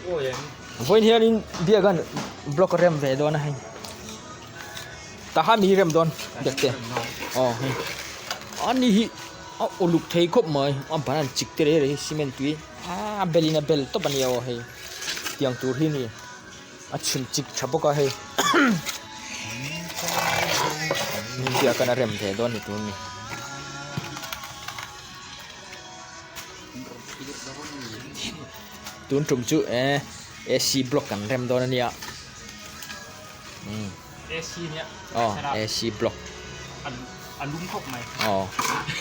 Vawiin hianin biak an block a rem ve dawn a hei tahan mi hi rem dawn biak te aw hei ani hi a uluk thei khawp mai a ban an chik te rei rei hi cement tui a bel in a bel tawp a nia aw hei tiang tur hi a ni a chhun chik tha bawk a hei biak an a rem ve dawn ni tur a ni. Tun tum chu eh AC block kan rem dawn a nia umm AC nia aw AC block a lum khawp mai aw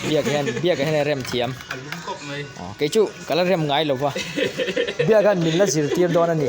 biak hian biak hian a rem thiam a lum khawp mai aw kei chu ka la rem ngai lo va biak hian min la zirtir dawn a ni.